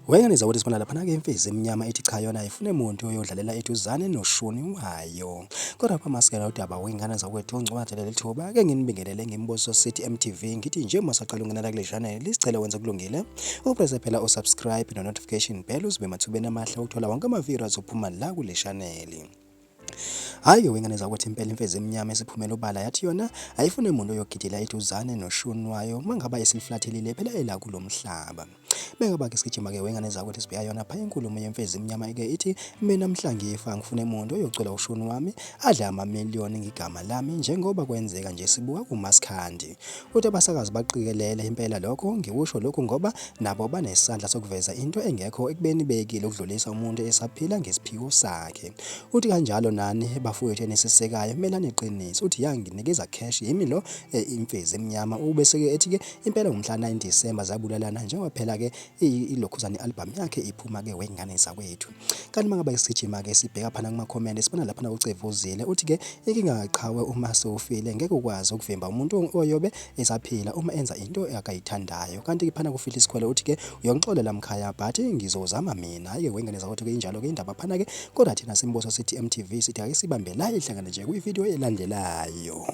Wengane zakwethu sibona laphana-ke imfezi emnyama ithi cha yona ayifune muntu oyodlalela eduzane noshuni wayo. Kodwa phambi udaba wengane zakwethu ngcwathe leli thuba ke nginibingelele ngimbuso sithi MTV ngithi nje uma saqala ungenela kule channel sicela wenze kulungile upresse phela usubscribe no notification bell uzibe emathubeni amahle okuthola wonke amavidiyo azophuma la kule channel. Hhayi-ke wengane zakwethu impela imfezi emnyama esiphumela obala yathi yona ayifune muntu oyogidela eduzane noshuni wayo uma ngaba esiliflathelile phela ela kulo mhlaba. Bengaba-ke sigijima-ke wengane zakwethu sibheka yona phaya inkulumo yemfezi emnyama-ke ithi mina mhla ngifa ngifune muntu oyocula ushuni wami adle amamiliyoni ngigama lami njengoba kwenzeka nje sibuka kumaskandi. Uthi abasakazi baqikelele impela lokho ngikusho lokhu ngoba nabo banesandla sokuveza into engekho ekubeni beyekile ukudlulisa umuntu esaphila ngesiphiwo sakhe. Uthi kanjalo nani bafowethu enisisekayo melani iqiniso. Uthi yanginikeza cash yimi lo eh, imfezi emnyama ubese-ke ethi-ke impela ngomhla 9 December zabulalana njengoba phela-ke ilokhuzane i-album yakhe iphuma-ke wengane zakwethu. Kanti uma ngabe sigijima-ke sibheka phana kuma-comment sibona laphana uCevuzile uthi-ke inkinga qhawe uma sewufile ngeke ukwazi ukuvimba umuntu oyobe esaphila uma enza into akayithandayo. Kanti-ke phana kufihla isikhwele uthi-ke uyongixolela mkhaya but ngizozama mina. Hhayi-ke wengane zakwethu-ke injalo-ke indaba phana-ke kodwa thina simbuso sithi MTV sithi ake sibambe la ihlangane nje kwividiyo elandelayo.